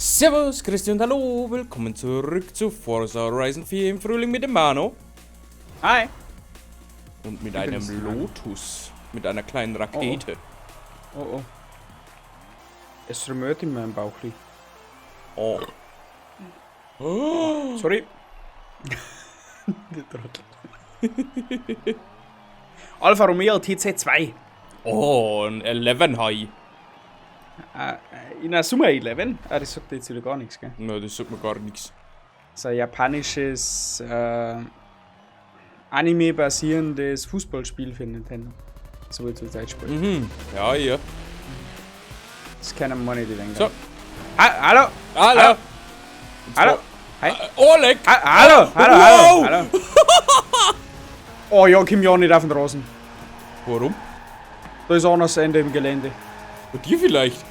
Servus, Christi und hallo, willkommen zurück zu Forza Horizon 4 im Frühling mit dem Mano. Hi. Und mit einem Lotus, mit einer kleinen Rakete. Oh oh. Oh. Es rumört in meinem Bauchli. Oh. Oh. Sorry. Der Trottel. Alfa Romeo TC2. Oh, ein 11 High. In der Summer 11? Ah, das sagt jetzt wieder gar nichts, gell? Nein, das sagt mir gar nichts. Das ist ein japanisches Anime-basierendes Fußballspiel für Nintendo. So wie zur Zeit spielen. Mhm. Ja, ja. Das kennen wir nicht, die denken. So. Hallo! Hallo! Hallo! Hi! Oleg! Hallo! Hallo! Wow. Hallo! Hallo! Oh ja, komm ja nicht auf den Rasen. Warum? Da ist anders Ende im Gelände. Bei dir vielleicht?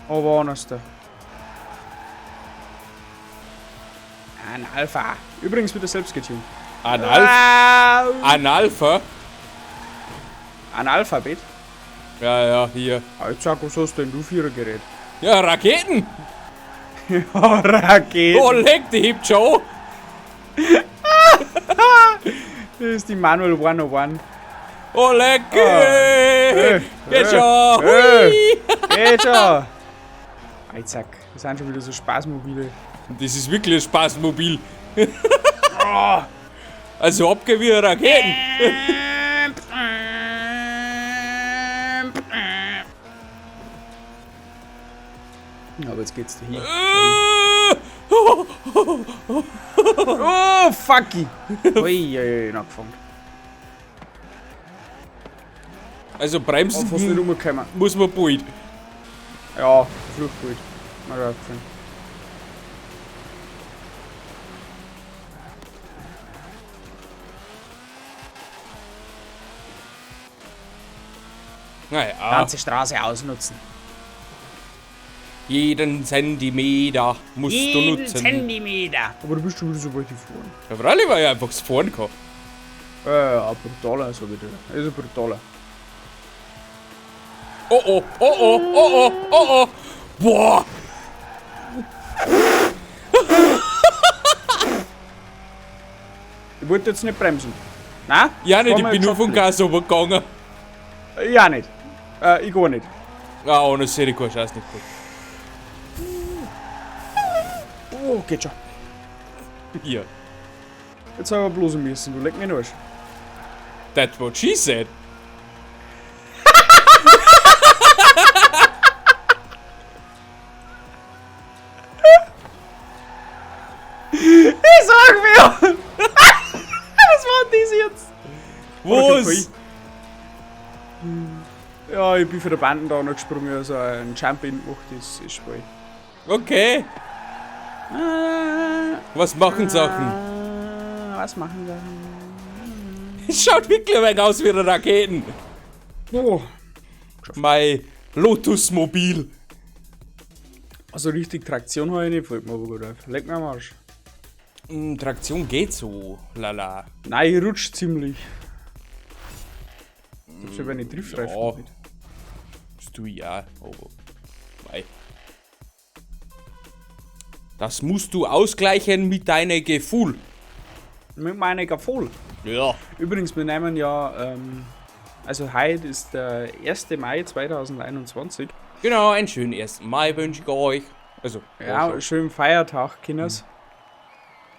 Aber anders da. Ein Alpha. Übrigens wieder selbst getuned. Ein Alpha? Ein Alpha? Ein Alphabet? Ja, ja, hier. Jetzt sag, was hast denn du für ein Gerät? Ja, Raketen! Ja, Raketen! Oh, leck, die hebt schon! Das ist die Manual 101. Oh, leck! Oh. Geht schon! Geht schon! Zack, das sind schon wieder so Spaßmobile. Das ist wirklich ein Spaßmobil. Oh. Also abgeh wie Raketen. Ja, aber jetzt geht's da hin. Oh, fucky! Ui, ui, ui, angefangen. Also bremsen oh, fast nicht umgekommen. Muss man bald. Ja, Fluchtbild. Mal aufgefallen. Naja. Ganze Straße ausnutzen. Jeden Zentimeter musst Jeden du nutzen. Zentimeter. Aber du bist schon wieder so weit gefahren. Ja, freilich, weil ich einfach das Fahren kann. Ja, brutaler so wieder. Also brutaler. Oh oh, oh oh, oh oh, oh oh. Boah! Ich wollte jetzt nicht bremsen. Nein? Ja nicht, ich bin nur vom Gas runtergegangen. Ja nicht. Ich gar nicht. Ah, ohne sehe ich keinen Scheiß nicht gut. Oh, geht schon. Ja. Jetzt hab ich aber bloß müssen, du leck mich in den Arsch. That's what she said. Ich sag mir! Was war denn das jetzt? Was? Ja, ich bin von der Bande da noch gesprungen, also ein Jump-In gemacht, das ist voll. Okay. Was machen Sachen? Was machen Sachen? Es schaut wirklich ein wenig aus wie eine Raketen. Oh. Mein Lotus-Mobil. Also richtig Traktion habe ich nicht, fällt mir aber gut auf. Leck mir am Arsch. Traktion geht so, lala. Nein, ich rutsch ziemlich. Ich hab schon eine Driftreifen ja. mit. Das tue ich auch, aber. Mei. Das musst du ausgleichen mit deinem Gefühl. Mit meinem Gefühl? Ja. Übrigens, wir nehmen ja, also heute ist der 1. Mai 2021. Genau, einen schönen 1. Mai wünsche ich euch. Also, ja, schon. Schönen Feiertag, Kinders.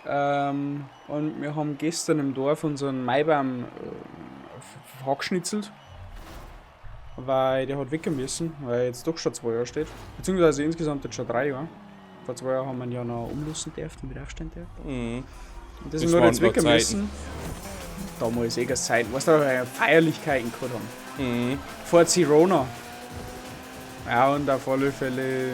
Und wir haben gestern im Dorf unseren Maibaum geschnitzelt, weil der hat weg müssen, weil er jetzt doch schon 2 Jahre steht. Beziehungsweise insgesamt jetzt schon 3 Jahre. Vor 2 Jahren haben wir ihn ja noch umlassen dürfen und wieder aufstehen dürfen. Mhm. Und deswegen hat er jetzt weg müssen. Damals eh keine Zeit, weißt du, weil wir Feierlichkeiten gehabt haben. Mhm. Vor Corona. Ja, und auf alle Fälle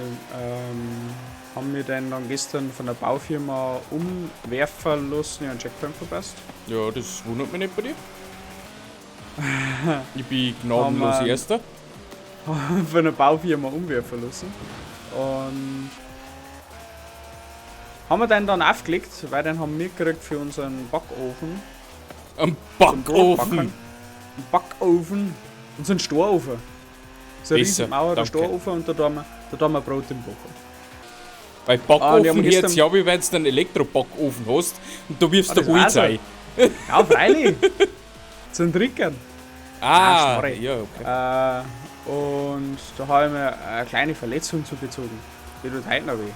haben wir den dann gestern von der Baufirma umwerfen lassen. Ja, einen Checkpoint verpasst. Ja, das wundert mich nicht bei dir. Ich bin gnadenlos Erster. Von der Baufirma umwerfen lassen. Und haben wir den dann aufgelegt, weil den haben wir gekriegt für unseren Backofen. Ein Backofen? Ein Backofen. Unseren Storofen. So eine Besser, riesen Mauer, da danke. steht offen und da tun wir Brot im Backen. Weil Ah, und Backofen ich hab mir hört gestern- sich an, wie wenn du einen Elektrobackofen hast und du wirfst Ah, da das Holz weiß er. rein. Ja, freilich. Zum Trinken. Ah, Schmarre. ja, okay. Und da habe ich mir eine kleine Verletzung zugezogen. Die tut heute noch weh.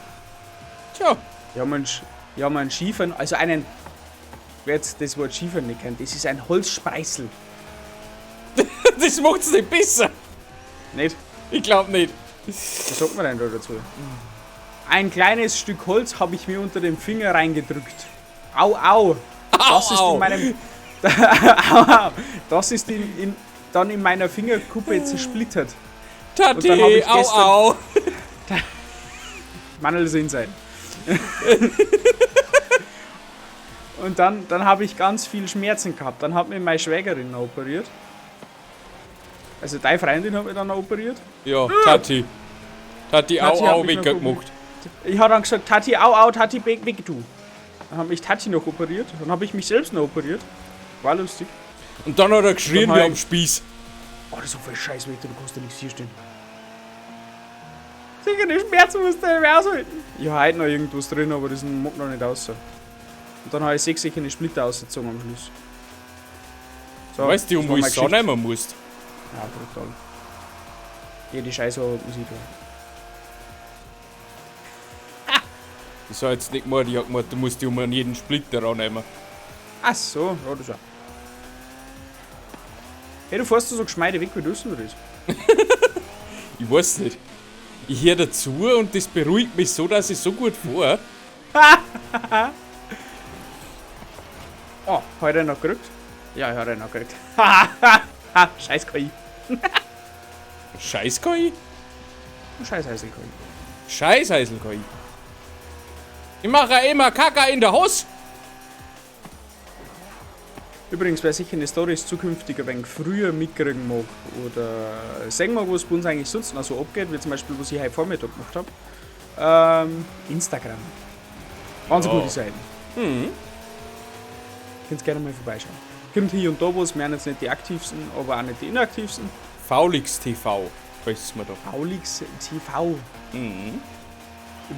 Tja, Ich habe mir einen Skifahren, also einen, wer jetzt das Wort Skifahren nicht kennt, das ist ein Holzspreißel. das macht's nicht besser. Nicht? Ich glaub nicht. Was sagt man denn da dazu? Ein kleines Stück Holz habe ich mir unter dem Finger reingedrückt. Au, au! Das ist au. in meinem. Au, au. Das ist dann in meiner Fingerkuppe zersplittert. Tati, Und dann hab ich au, gestern- au. Mandel sind sein. Und dann habe ich ganz viel Schmerzen gehabt. Dann hat mir meine Schwägerin noch operiert. Also deine Freundin hat mich dann noch operiert. Ja, Tati. Tati, au, Tati hat au, mich noch Wecker gemacht. Ich habe dann gesagt, Tati, au, au, Tati, weg, weg, du. Dann hat mich Tati noch operiert. Dann habe ich mich selbst noch operiert. War lustig. Und dann hat er geschrien Dann wie hab am Spieß. Oh, das ist so viel Scheiß, du kannst ja nichts hier stehen. Sicher, die Schmerzen musst du nicht mehr aushalten. Ich habe heute noch irgendwas drin, aber das mag noch nicht raus. Und dann habe ich 6 eine Splitter ausgezogen am Schluss. So, Weißt du, das um war wo meine ich Geschichte. nehmen musst? Ja, brutal. Jede Scheiße muss ich tun. Ich sag jetzt nicht gemeint, ich hab gemeint, du musst dich um jeden Splitter annehmen. Ach so, ja, das auch. Hey, du fährst so geschmeidig weg, wie du denn das? Ich weiß nicht. Ich höre dazu und das beruhigt mich so, dass ich so gut fahre. Oh, hat er noch gekriegt? Ja, ich hab ihn noch gekriegt. Scheiß KI. Scheiß KI? Scheiß Heisel KI. Scheiß Heisel KI. Ich mache ja immer Kaka in der Hose. Übrigens, wer sicher eine Stories zukünftig ein wenig früher mitkriegen mag oder sehen mag, was bei uns eigentlich sonst noch so abgeht, wie zum Beispiel, was ich heute Vormittag gemacht habe, Instagram. Ganz Ja. gute Seite. Mhm. Könnt gerne mal vorbeischauen. Kommt hier und da was, wir sind jetzt nicht die aktivsten, aber auch nicht die inaktivsten. Faulix TV, heißt es mir doch. Faulix TV. Mhm.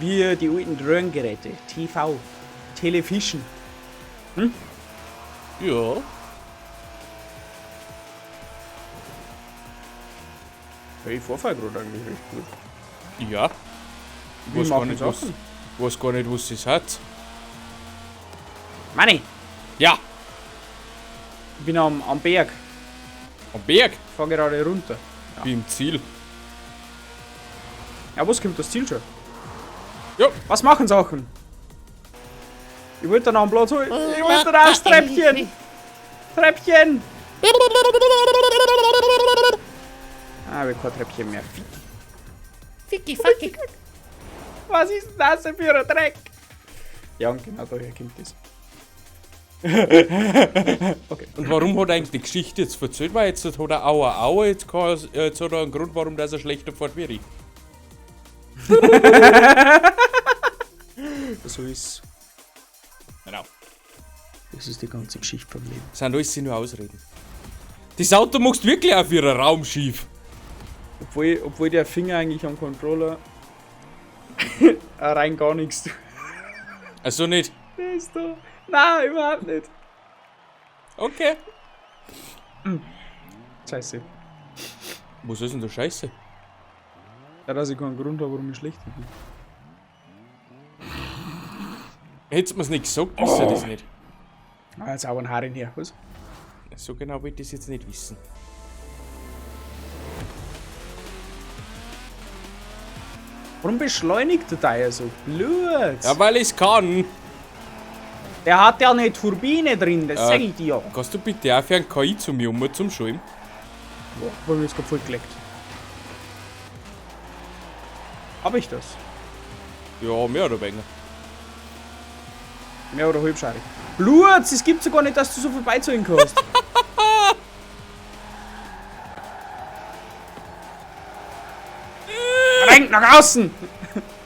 Wie die alten Röhrengeräte. TV. Television. Ja. Ja, ich fahr gerade eigentlich recht gut. Ja. Ich weiß gar machen nicht, was, Sachen. weiß gar nicht, was das hat. Manni, Ja, ich bin am Berg. am Berg. Ich fahr gerade runter. Ja. Bin im Ziel. Ja, was kommt das Ziel schon? Ja. Was machen Sachen? Ich wollte noch einen Platz holen. Ich wollte da aufs Treppchen. Treppchen. Ah, ich hab kein Treppchen mehr. Ficky, fucky. Was ist denn das denn für ein Dreck? Ja, und genau daher kommt das. Okay. Und warum hat er eigentlich die Geschichte jetzt verzählt? Weil jetzt hat er Aua Aua, jetzt, jetzt hat er einen Grund, warum das er schlechter fährt wie ich. So ist. Genau. Das ist die ganze Geschichte vom Leben. Das sind alles nur Ausreden. Das Auto machst du wirklich auch für ein Raumschiff. Obwohl der Finger eigentlich am Controller rein gar nichts tut. Also nicht. Der ist da. Nein, überhaupt nicht. Okay. Scheiße. Was ist denn da Scheiße? Ja, dass ich keinen Grund habe, warum ich schlecht bin. Hättest du mir's nicht gesagt, wüsste ich das nicht. Ah, jetzt auch ein Haar in her, was? So genau will ich das jetzt nicht wissen. Warum beschleunigt der Teier so? Blöd! Ja, weil ich's kann. Der hat ja eine Turbine drin, das sag ich dir. Kannst du bitte auch für ein KI zu mir um zum Schulm? Boah, hab ich jetzt grad voll geleckt. Hab ich das? Ja, mehr oder weniger. Mehr oder halbschaarig. Blut, es gibt sogar nicht, dass du so viel beizahlen kannst. Drängt nach außen!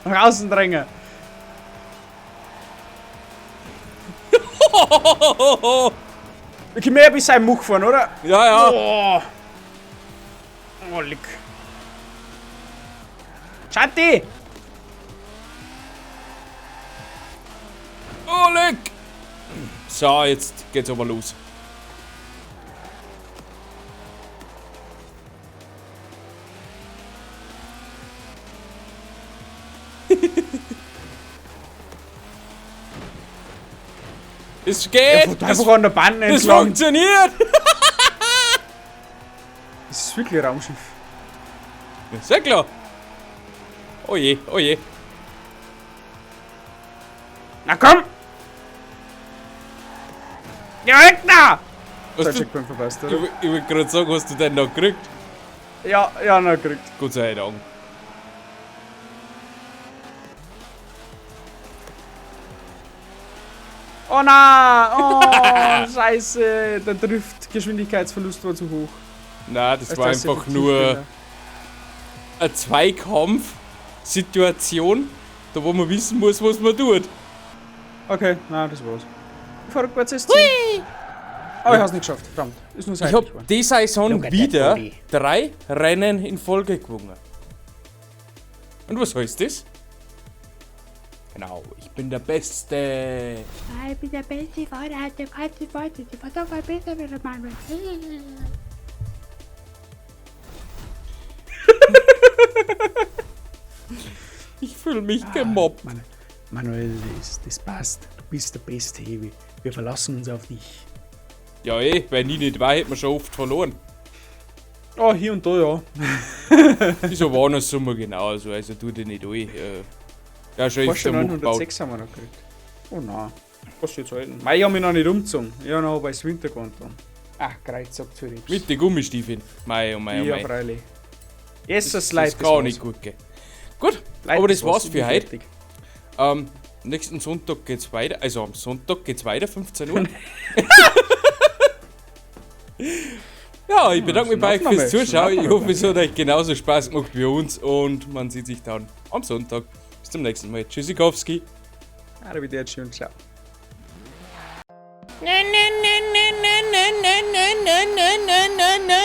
Nach außen drängen! Wir können mehr bis sein Much fahren, oder? Ja, ja. Oh. Oh, leck. Schatti! Oh, leck! So, jetzt geht's aber los. Es geht! Er fährt einfach an der Bahn Das entlang. funktioniert! Das ist wirklich ein Raumschiff. Sehr klar. Oh je, oh je. Na komm! Ja, weg da! Hast Der du, Checkpoint verpasst, oder? ich wollte gerade sagen, hast du den noch gekriegt? Ja, ja, noch gekriegt. Gott sei Dank. Oh na! Oh, scheiße! Der Driftgeschwindigkeitsverlust war zu hoch. Nein, das Weißt war du, dass ich einfach effektiv nur bin, ja. eine Zweikampf-Situation, da wo man wissen muss, was man tut. Okay, na, das war's. Ich fahr rückwärts ins Ziel. Oh, ich hab's nicht geschafft. Verdammt. Ist nur Ich seitlich hab geworden. die Saison Look at that wieder body. 3 Rennen in Folge gewonnen. Und was heißt das? Genau, ich bin der Beste. Ich bin der beste Fahrer der ganzen Welt. Die Verdammt besser mit Manuel. Ich fühle mich gemobbt. Manuel, das passt. Du bist der Beste, Hevi. Wir verlassen uns auf dich. Ja eh, wenn ich nicht war, hätte man schon oft verloren. Oh, hier und da, ja. Wieso war noch Sommer genauso, also tu dich nicht an. Ja, schon Porsche öfter gebaut. 906 haben wir noch gekriegt. Oh nein. Was jetzt halten? Mei, ich hab mich noch nicht umgezogen. Ich hab noch bei Wintergewand an. Ach, Kreuz, sagt zu Mit den Gummistiefeln. Mei, oh mei, oh Ja, mei. freilich. Jesus, Das Leute, kann nicht gut gehen. Gut, Leute, aber das war's Ich für bin heute. fertig. Nächsten Sonntag geht's weiter. Also am Sonntag geht's weiter, 15 Uhr. Ja, ich bedanke mich bei euch fürs Zuschauen. Ich hoffe, es hat euch genauso Spaß gemacht wie uns und man sieht sich dann am Sonntag. Bis zum nächsten Mal. Tschüssikowski. Arrivederci und ciao. Ne, ne, ne, ne, ne, ne, ne, ne, ne, ne, ne, ne.